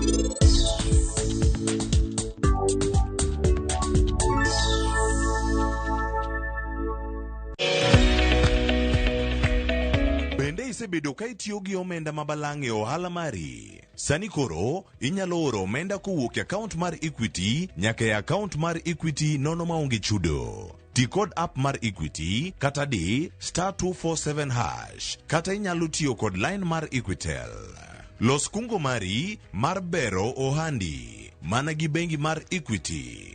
Bende isebedo ka itiyo gi omenda ma balang' e ohala mari? Sani koro inyalo oro omenda kowuok e akaont mar Equity nyaka e akaont mar Equity nono maonge chudo. Ti kod app mar Equity kata di *247# kata inyalo tiyo kod line mar Equitel. Los kungo mari mar bero ohandi mana gi bengi mar Equity.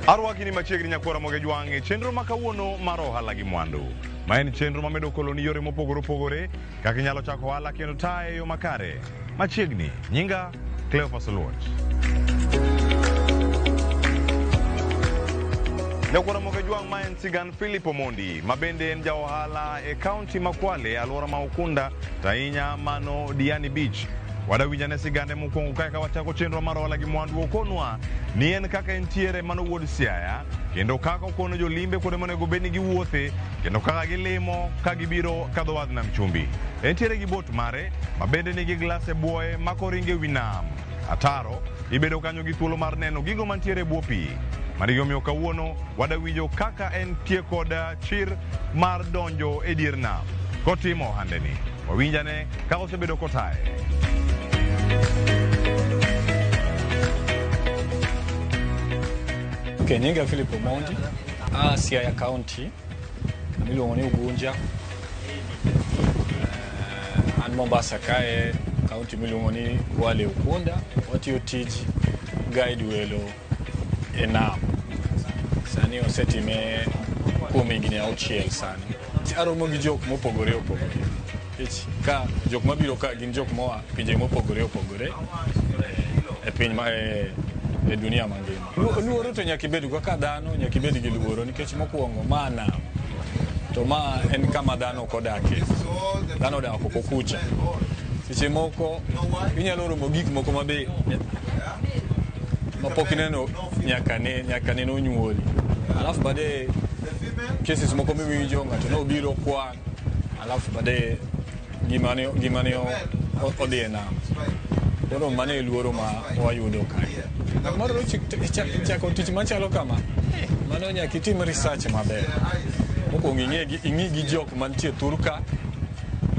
Arwaki ni machiegni nyakwara moge jwang' e chenro ma kawuono mar ohala gi mwandu. Ma en chenro mamedo koloni yore mopogore opogore kaka inyalo chako ohala kendo taye e yo makare. Machiegni, nyinga Cleophas Oluoch. Nyakwara moge jwang' ma en sigan Philip Omondi ma bende en ja ohala e kaunti ma Kwale, alwora ma Ukunda, to ahinya mano Diani Beach. Wadawinjane sigande mokwongo kae ka wachako chenro mar ohala gi mwandu okonwa ni en kaka entiere mano wuod Siaya kendo kaka okono jolimbe kuonde monego bed ni giwuothe kendo kaka gilimo ka gibiro kadho wadh nam chumbi. Entiere gi bot mare ma bende nigi glas e buoye ma koringo e wi nam. Ataro ibedo kanyo gi thuolo mar neno gigo mantiere e bwo pi. Mano omiyo kawuono wadawinjo kaka entie kod chir mar donjo e dier nam kotimo ohandeni. Wawinjane kaka osebedo kotaye. Okay, nyinga Philip Omondi, a Siaya County, kama iluongo ni Ugunja. An Mombasa kae, county miluongo ni Kwale Ukunda. Watiyo tij guide welo e nam. Sani osetime kuom higni 6 sani. Aromo gi jok mopogore opogore. Nikech ka jok mabiro ka gin jok moa pinje mopogore opogore e piny ma e dunia mangima. Luoro to nyaka ibed go kaka dhano, nyaka ibed gi luoro nikech mokwongo ma nam. To ma en kama dhano ok odakie. Dhano odak oko kucha. Seche moko inyalo romo gik moko mabe mapok ineno nyaka ne nonyuoli. Alafu baadaye cases moko miwinjo ng'ato nobiro kwang' alafu baadaye gimane odhi e nam. Koro mano e luoro ma wayudo kae. Moro chako tich machalo kama, mano nyaka itim research maber. Mokwongo ing'i gi jok mantie thur ka,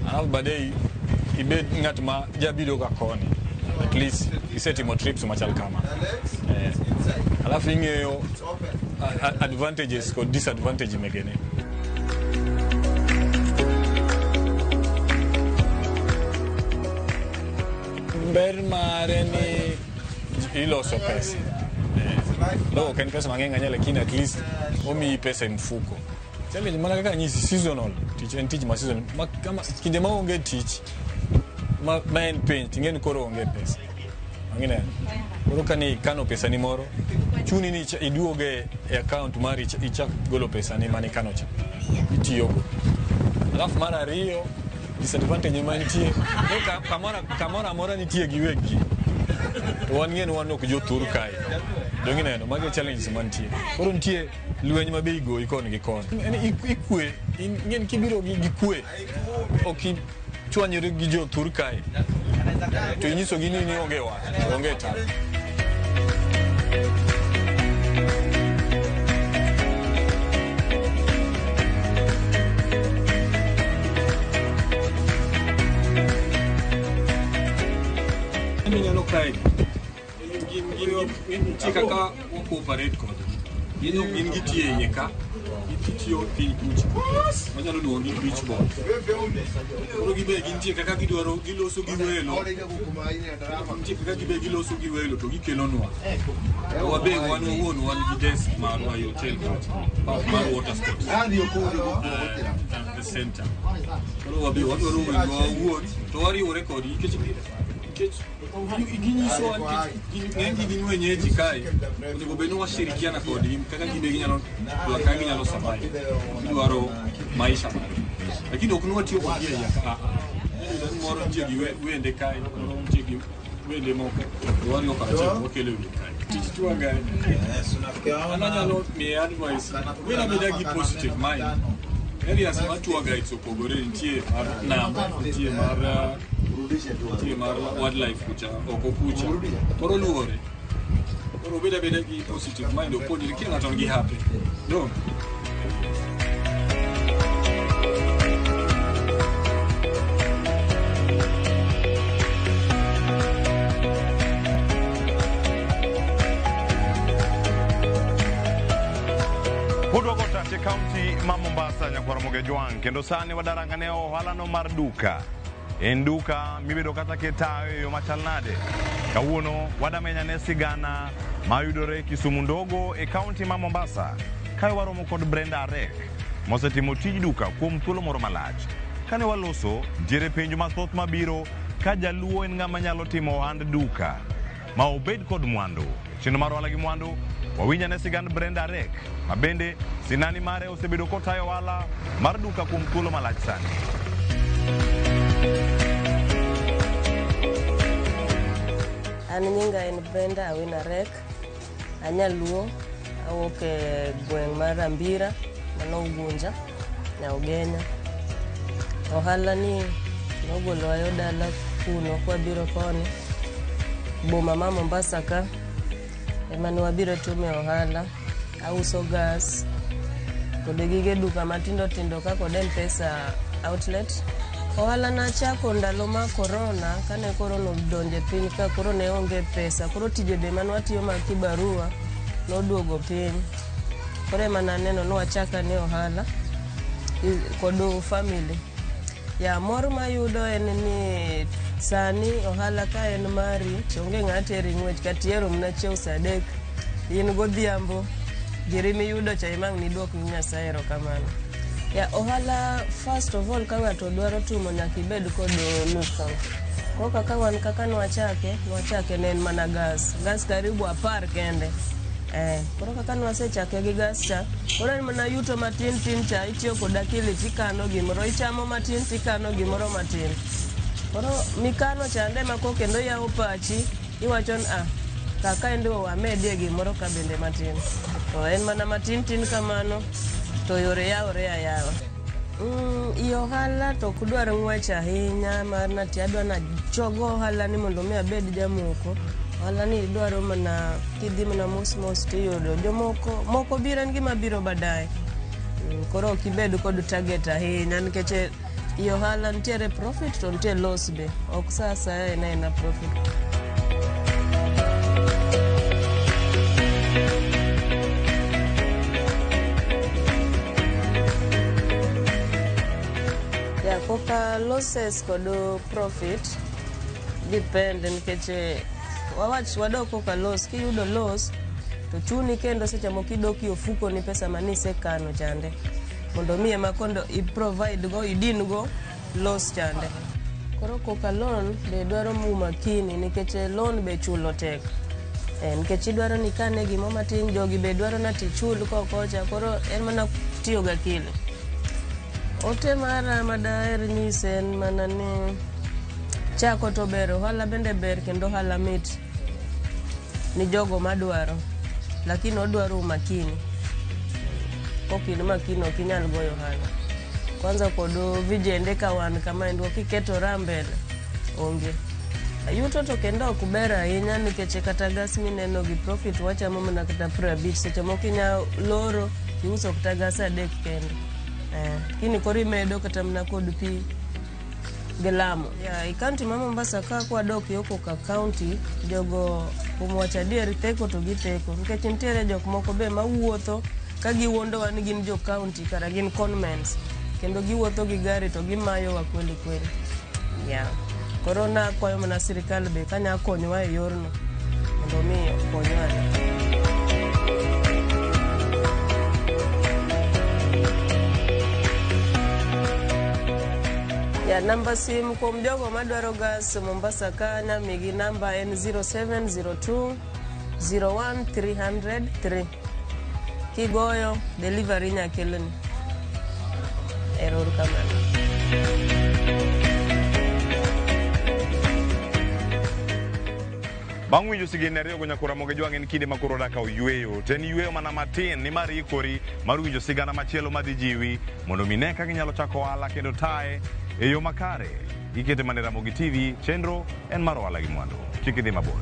alafu baadaye ibed ng'at ma jabiro ga koni. At least isetimo trips machal kama. Alafu ing'eyo advantages kod disadvantage megene. Ber mare ni iloso pesa. No, ok en pesa mang'eny ahinya lakini at least omiyi pesa e mfuko. Challenge mana kaka anyisi seasonal. Tich en tich ma seasonal. Ma kama kinde ma onge tich ma en penj ting'e ni koro onge pesa. Ang'e koro kani ikano pesa ni moro chuni ni iduoge e account mari ichak golo pesa ni mane ikano cha itiyogo. Alafu mar ariyo disadvantage mantie kamoro amora nitie gi weggi to wan ng'e ni wan ok jothur kae. Dong' ineno mago challenges mantie. Koro nitie lweny ma be igoyi koni gi koni. Ikwe ing'e ni kibiro gi kwe ok ichwanyori gi jothur kae to inyisogi ni onge wach, onge tabu. Mineno kae gin nitie kaka wa cooperate kodgi. Gin ok gin gitiyo e iye ka, Gitiyo piny kucha. Wanyalo luongo ni beach boys. Koro gibe gintie kaka gidwaro giloso gi welo. Nitie kaka gibe giloso gi welo to gikelonwa. To wabe wan wawuon wan gi desk marwa e hotel kacha. Mar water sports. The center. Koro wabe wadwaro wendwa wawuon to wariwore kodgi nikech ginyisowa nikech ng'enygi gin wenyeji kae onego bed ni washirikiana kodgi kaka gin be ginyalo dwar kaka ginyalo survive gidwaro maisha margi lakini ok nwatiyo kodgi e iye ka iyudo ni moro nitie gi wende kae moro nitie gi wende moko to wariwo karachiel to wakelo e wiye kae tich tour guide an anyalo miye advice bed abeda gi positive mind areas ma tour guides opogore nitie mar nam nitie mar wildlife kucha oko kucha koro luore koro obed abeda gi positive mind opuonjre kila ng'ato nigi hape no. Pod wago tach e kaunti ma Mombasa nyakwar Ramogi Jwang' kendo sani wadarangane ohalano mar duka. En duka mibedo kata kitayo e yo machal nade. Kawuono wadamenya ne sigana mayudore Kisumu ndogo e kaunti ma Mombasa. Kae waromo kod Brenda Arek mosetimo tij duka kuom thuolo moro malach. Kane waloso, nitiere penjo mathoth mabiro ka jaluo en ng'ama nyalo timo ohand duka ma obed kod mwandu. Chenro mar ohala gi mwandu wawinj ane sigand Brenda Arek ma bende sinani mare osebedo kotayo ohala mar duka kuom thuolo malach sani. An nyinga en Brenda Awino Arek, anyaluo, awuok e gweng' mar Ambira, mano Ugunja, Nyaugenya. Ohala ni nogolowa yo dala kuno kwabiro koni, boma ma Mombasa ka, ema ne wabiro time ohala. Auso gas, kod gige duka matindo tindo ka kod M-Pesa outlet. Ohala nachako ndalo ma korona, kane korona odonjo e piny ka koro ne onge pesa, koro tije be mane watiyo mag kibarua noduogo piny. Koro ema naneno ni wachak ane ohala kod family. Ya mor mayudo en ni sani ohala ka en mari to onge ng'a teri ng'wech kata ihero mana chiew sa 3 in godhiambo giri miyudo cha ema ang' niduok ni Nyasaye erokamano. Ya ohala first of all ka ng'ato dwaro timo nyaka ibed kod notion. Koro kaka wan kaka nwachake, nwachake ne en mana gas. Gas karibu 10 kende. Koro kaka nwasechake gi gas cha, koro en mana yuto matin tin cha itiyo kod akili tikano gimoro, ichamo matin tikano gimoro matin. Koro mikano chande ema ko kendo yawo pachi, iwacho ni ah, kaka en wamedie gimoro ka bende matin. To en mana matin tin kamano, to yore yawore ayawa. I ohala to ok dwar ng'wech ahinya mar nati adwa nachogo ohala ni mondo mi abed jamoko. Ohala ni dwaro mana kidhi mana mos mos tiyudo. Jomoko moko biro en gima biro baadaye. Koro ok ibed kod target ahinya nikech i ohala nitiere profit to nitie loss be. Ok sa asaya en aena profit. Ya koka losses kod profit depend nikech wawach wadok koka loss kiyudo loss to chuni kendo seche moko idok e ofuko ni pesa manisekano chande mondo mi ema kondo i provide go idin go loss chande. Koro koka loan be dwaro umakini nikech loan be chulo tek. Nikech idwaro ni ikane gimoro matin jogi be dwaro ni ati ichul kokocha koro en mana tiyo gi akili. Ote mara madaher nyise en mana ni chako to ber, ohala bende ber kendo ohala mit ni jogo madwaro, lakini odwaro umakini. Kok in makini ok inyal goyo ohala. Kwanza kod vijende ka wan kamaendi kiketo raha mbele, onge. Yuto to kendo ok ber ahinya nikech kata gas mineno gi profit wachamo mana kata 50 seche moko inya loro iuso kata gas 3 kende. Lakini koro imedo kata mana kod pi gi lamo. Ya, e kaunti ma Mombasa ka kwadok yo koka kaunti, jogo kuom wacho adier theko to githeko nikech nitiere jok moko be mawuotho Ka giwuondowa ni gin jo county kara gin conmens. Kendo giwuotho gi gari to gimayowa kweli kweli. Yeah. Koro nakwayo mana sirikal be kanya konyowa e yorno mondo mi okonywa. Ya namba simu kuom jogo madwaro gas Mombasa ka nyamigi namba en 0702 01 303. Kigoyo delivery nyakeloni. Ero uru kamano. Bang' winjo sigendni ariyogo nyakora Ramogi Jwang' en kinde ma koro dak oyweyo. To en yweyo mana matin nimar ikori mar winjo sigana machielo madhi jiwi mondo mi ne kaka inyalo chako ohala kendo taye e yo makare. Ikete mana e Ramogi TV, chenro en mar ohala gi mwandu. Kik idhi mabor.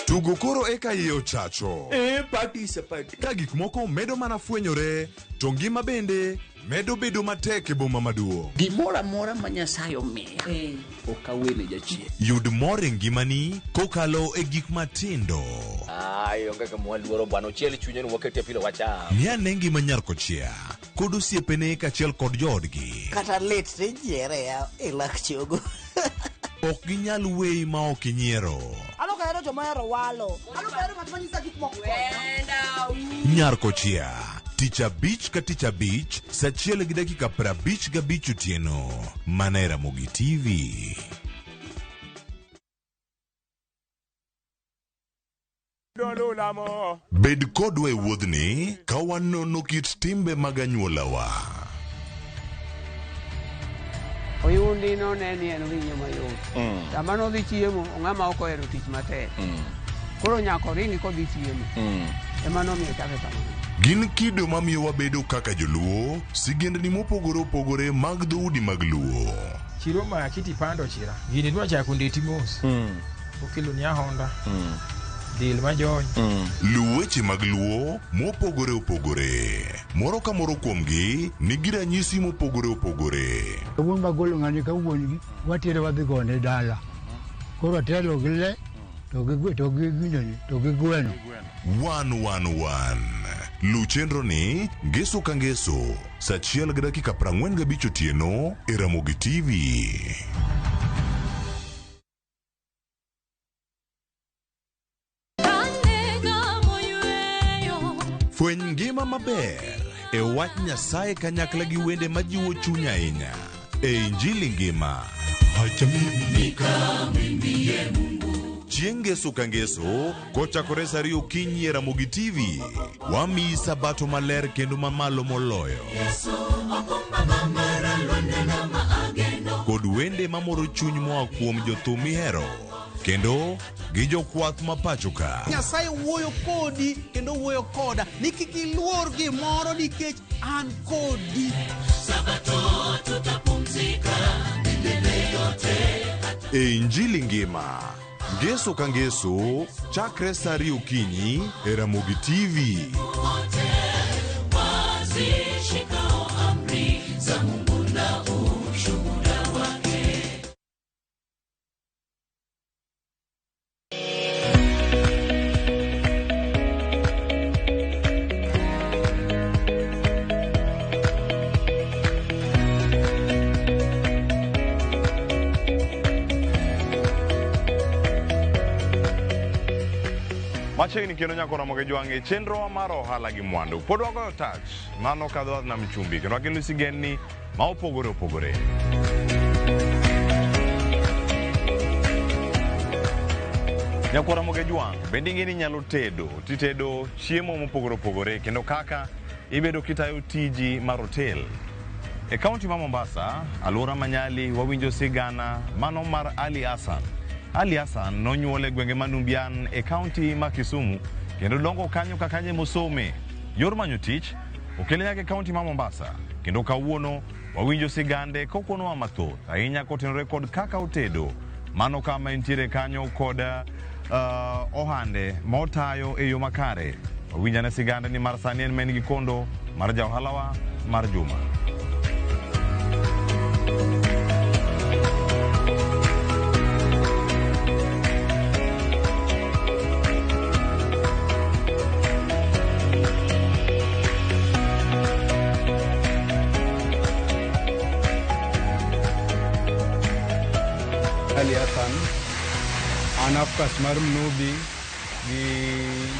Tugo koro eka iye ochacho. Party is a party. Ka gik moko medo mana fwenyore, to ngima bende medo bedo matek e boma maduong'. Gimoro amora ma Nyasaye omiya ok awene jachien. Yud mor e ngimani kokalo e gik matindo. Ai, onge kama waluoro bwana, ochiel chunye ni wakete pilo wacham. Ng'i ane ngima nyar kochia kod osiepene kaachiel kod joodgi. Kata lit tinyiere ya e lak chogo. Ok ginyal weyi ma ok inyiero. An ok ahero joma ohero walo. An ok ahero ng'at ma nyisa gik moko. Nyar kochia tich abich ka tich abich saa achiel gi dakika 55 otieno mana e Ramogi TV. Bed kodwa e wuodhni ka wanono kit timbe mag anyuolawa. Oyundi none ni en winyo mayot. Sama nodhi chiemo, ng'ama ok ohero tich matek. Koro nyaka oringi kodhi chiemo. Ema nomiyo chake kamano. Gin kido mamiyo wabedo kaka joluo, sigendni mopogore opogore mag dhoudi mag luo. Chiro maki tipando chira. Gini dwa chako ndeti mos. Okelo ni ahonda. Del majony. Luw weche mag luo mopogore opogore. Moro ka moro kuomgi nigi ranyisi mopogore opogore. Wuon bagolo ng'ani ka wuon gi watere wadhi gone dala. Koro atelo gi le to gi to gi ginene to gi gweno. 111. Luw chenro ni ngeso ka ngeso saa achiel gi dakika 45 otieno e Ramogi TV. Fweny ngima maber e wach Nyasaye kanyakla gi wende majiwo chuny ahinya e Injili ngima. Chieng' ngeso ka ngeso kochakore saa ariyo okinyi e Ramogi TV, wamiyi sabato maler kendo mamalo moloyo. Kod wende mamoro chuny moa kuom jothum mihero kendo gi jokwath ma pacho ka. Nyasaye wuoyo kodi kendo wuoyo koda ni kik iluor gimoro nikech an kodi. E Injili ngima, ngeso ka ngeso, chakre saa ariyo okinyi e Ramogi TV. Machiegni kendo nyako Ramogi Jwang' e chenrowa mar ohala gi mwandu. Pod wagoyo tach mano kadho nam chumbi kendo wakelo sigendni ma opogore opogore. Nyako Ramogi Jwang', bende ing'e ni inyalo tedo, titedo chiemo mopogore opogore kendo kaka ibedo kitayo tiji mar hotel. E kaunti ma Mombasa, alwora ma Nyali, wawinjo sigana mano mar Ali Hassan. Ali Hassan nonyuol e gwenge ma Numbian e kaunti ma Kisumu kendo dongo kanyo ka kanyo mosome. Yor manyo tich okele nyaka e kaunti ma Mombasa kendo kawuono wawinjo sigande kokonowa mathoth ahinya kotenore kod kaka otedo mano kama entiere kanyo kod ohande ma otayo e yo makare. Wawinj ane sigande ni mar sani en ma en gi kondo mar ja ohalawa mar Juma. Ali Hassan, an afkas mar Mnubi gi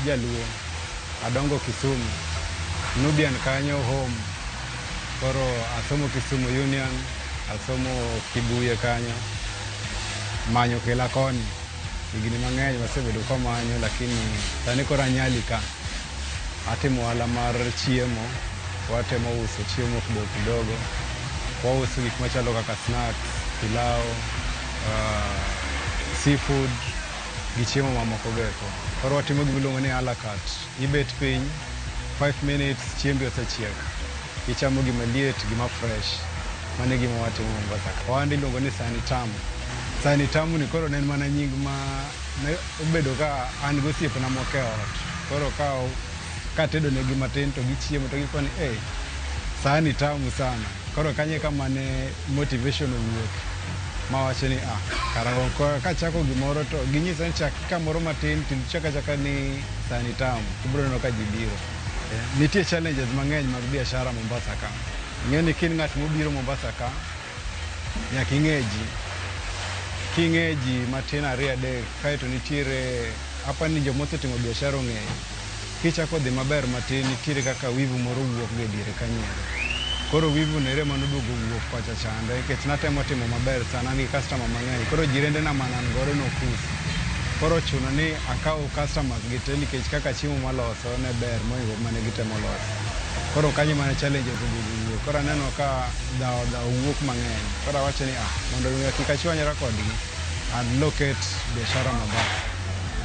Jaluo. Adongo Kisumu. Nubian kanyo home. Koro asomo Kisumu Union, asomo Kibuye kanyo. Manyo kela koni. Higni mang'eny wasebedo kamanyo lakini sani koro anyali ka. Atimo ohala mar chiemo, watemo uso chiemo kidogo kidogo. Wauso gik machalo kaka snacks, pilau, seafood gi chiemo mamoko goeko. Koro watimo gima iluongo ni a la carte. Ibet piny 5 minutes chiembi osechiek. Ichamo gima liet, gima fresh. Mano e gima watimo Mombasa ka. Ohande iluongo ni Sani Tamu. Sani Tamu ni koro ne en mana nying ma ne obedo ka an gi osiepena moko e ot. Koro ka katedo negi matin to gichiemo to gikoni eh, sani tamu sana. Koro kanyo e kama ne motivation owuok mawacho ni ah, kara kachako gimoro to ginyisa ni chak kamoro matin to ichak achaka ni sani tamu tibiro neno ka ji biro. Nitie challenges mang'eny mag biashara Mombasa ka. Ing'e ni ka in ng'at mobiro Mombasa ka, nyaka ing'e ji. King'e ji matin ariyo adek, kaeto nitiere apa ni joma osetimo biashara ong'eyo. Kichako dhi maber matin, nitiere kaka wivu moro wuok ga e diere kanyo. Koro wivu no ere manoduogo wuok kocha chande nikech natemo timo maber sana an gi customer mang'eny. Koro jirende na mane an godo nokus. Koro ochuno ni akaw customers gi te nikech kaka chiemo maloso ne ber mohingo mane gitemo loso. Koro kanyo ema ne challenges oduogo wuok. Koro aneno ka dhawo dhawo wuok mang'eny. Koro awacho ni ah, mondo mi kik achwanyra kodgi, a-locate biashara Mombasa.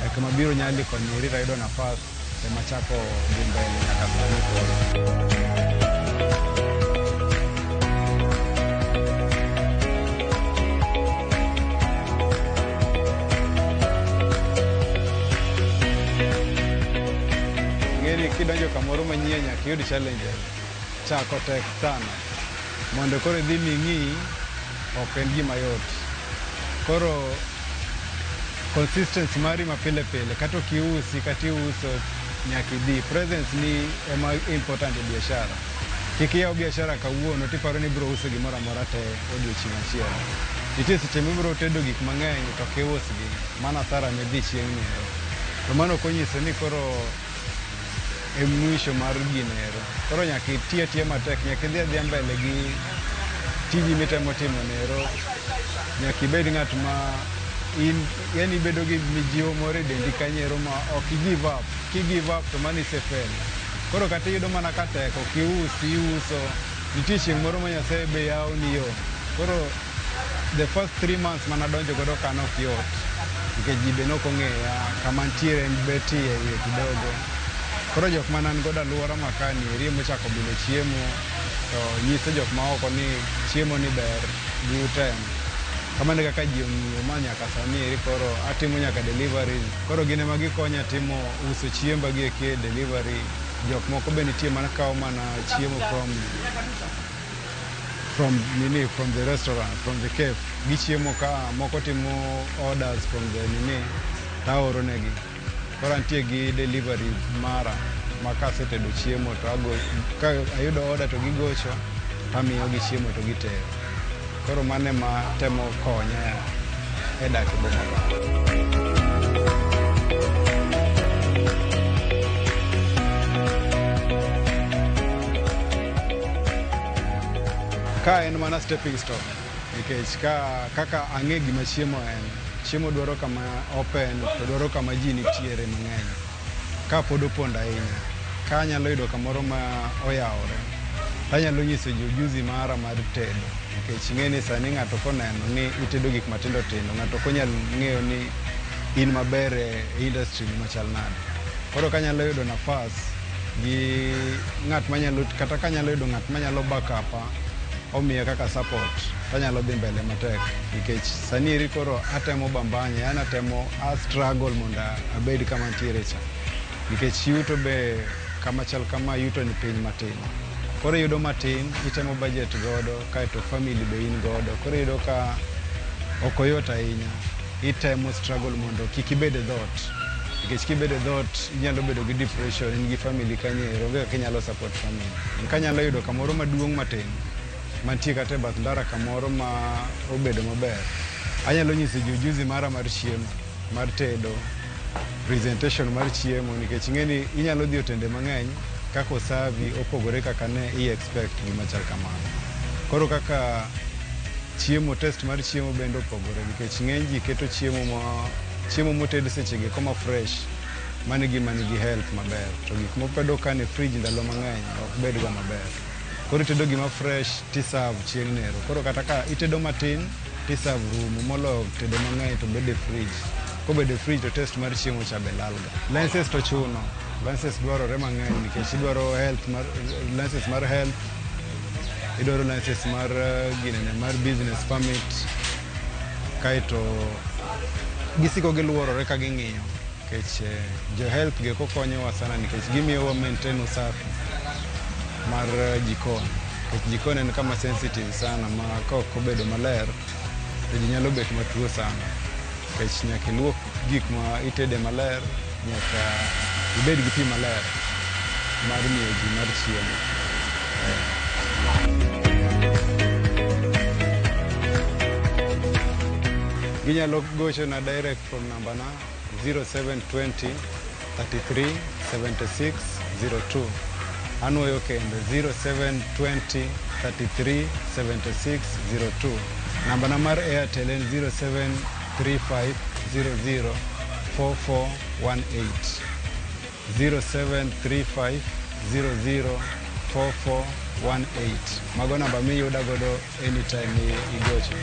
E kama biro Nyali koni eri tayudo nafas ema achako dhi mbele nyaka sani koro. Ing'eni kidonjo kamoro manyien nyaka iyud challenges. Chako tek sana. Mondo koro idhi ming'i ok en gima yot. Koro consistency mari ma pile pile kata ok iusi kata iuso nyaka idhi. Presence ni ema important e biashara. Kik iyaw biashara kawuono tiparo ni ibiro uso gimoro amora te odiochieng' achiel. Nitie seche mibiro tedo gik mang'eny to ok iusgi. Mano hasara midhi chieng' no ero. To mano ok onyiso ni koro e mwisho mar gino ero. Koro nyaka iti atiya matek, nyaka idhi adhiya mbele gi tiji mitemo timo no ero. Nyaka ibed ng'at ma in, yani ibedo gi mijiwo moro e dendi kanyo ero ma ok i give up. Ki give up to mano ise fail. Koro kata iyudo mana ka tek, ok iusi, iuso. Nitie chieng' moro ma Nyasaye be yawoni yo. Koro the first 3 months manadonjo godo ka nok yot. Nikech ji be nok ong'eya, kama ntiere en bet iye iye kidogo. Koro jok mane an godo alwora ma ka ni eri emochako bilo chiemo to nyiso jok maoko ni chiemo ni ber, bi utem. Kamano e kaka ji ong'iyo ma nyaka sani eri koro atimo nyaka deliveries. Koro gin ema gikonya timo uso chiemba gi eki e delivery. Jok moko be nitie mana kawo mana chiemo from nini, from the restaurant, from the cafe. Gichiemo ka, moko timo orders from the nini, taoro negi. Koro antie gi delivery mara ma kasetedo chiemo to ago, ka ayudo order to gigocho tamiyogi chiemo to gitero. Koro mano ema temo konya e dak e boma ka. Ka en mana stepping stone nikech ka kaka ang'e gima chiemo en, chiemo dwaro kama open to dwaro kama ji nitiere mang'eny. Ka pod opondo ahinya, ka anyalo yudo kamoro ma oyawore, tanyalo nyiso ji ujuzi mara mar tedo. Nikech ing'e ni sani ng'ato koneno ni itedo gik matindo tindo, ng'ato ok onyal ng'eyo ni in maber e industry ni machal nade. Koro kanyalo yudo nafas gi ng'at manyalo kata kanyalo yudo ng'at manyalo back up omiya kaka support tanyalo dhi mbele matek nikech sani eri koro atemo bambanya, yani atemo a struggle mondo abed kama antiere cha. Nikech yuto be kama chal kama yuto ni piny matin. Koro iyudo matin, itemo budget godo, kaeto family be in godo. Koro iyudo ka ok oyot ahinya. Itemo struggle mondo kik ibed e dhot. Nikech kibed e dhot, inyalo bedo gi depression, in gi family kanyo ero, onge kaka inyalo support family. Kanyalo yudo kamoro maduong' matin, mantie kata e bath ndara kamoro ma obedo maber, anyalo nyiso ji ujuzi mara mar chiemo, mar tedo, presentation mar chiemo, nikech ing'e ni inyalo dhi otende mang'eny, kaka osavi opogore kaka ne i expect gima chal kamano. Koro kaka chiemo, taste mar chiemo bende opogore, nikech ng'eny ji keto chiemo ma chiemo moted sechegi eko ma fresh, mano e gima nigi health maber. To gik mobedo kan e fridge ndalo mang'eny ok bed ga maber. Koro itedo gima fresh tiserve chieng' nero. Koro kata ka itedo matin tiserve rumo, moloyo tedo mang'eny to bedo e fridge. Kobedo e fridge to taste mar chiemo cha be lal ga. License to chuno. License dwarore mang'eny nikech idwaro health mar, license mar health, idwaro license mar ginene mar business permit, kaeto gisiko giluorore ka ging'iyo nikech jo health gi eko konyowa sana nikech gimiyo wa maintain usafi mar jikon. Nikech jikon en kama sensitive sana ma ka ok obedo maler to ji nyalo bet matuo sana. Nikech nyaka iluok gik ma itede maler, nyaka ibed gi pi maler mar miyo ji mar chiemo. Ginyalo gochona direct from namba na 0720 33 76 02. Anuoyo kendo 0720 33 76 02. Namba na mar Airtel en 0735 00 4418. 0735 00 4418. Mago namba miyuda godo anytime igocho.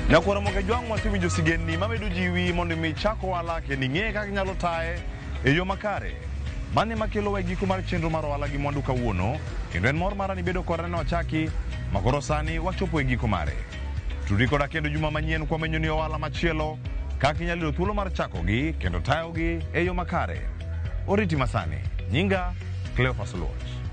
Nyakwara Mokajwang' wasewinjo sigendni mamedo jiwi mondo mi ichak ohala kendo ing'e kaka inyalo taye e yo makare. Mano ema kelowa e giko mar chenro mar ohala gi mwandu kawuono, kendo en mor mara ni bedo koda ne wachaki, ma koro sani wachopo e giko mare. Tudri koda kendo juma manyien kwamenyo ni ohala machielo, kaka inyalo yudo thuolo mar chakogi kendo tayogi e yo makare. Oriti masani. Nyinga Cleophas Oluoch.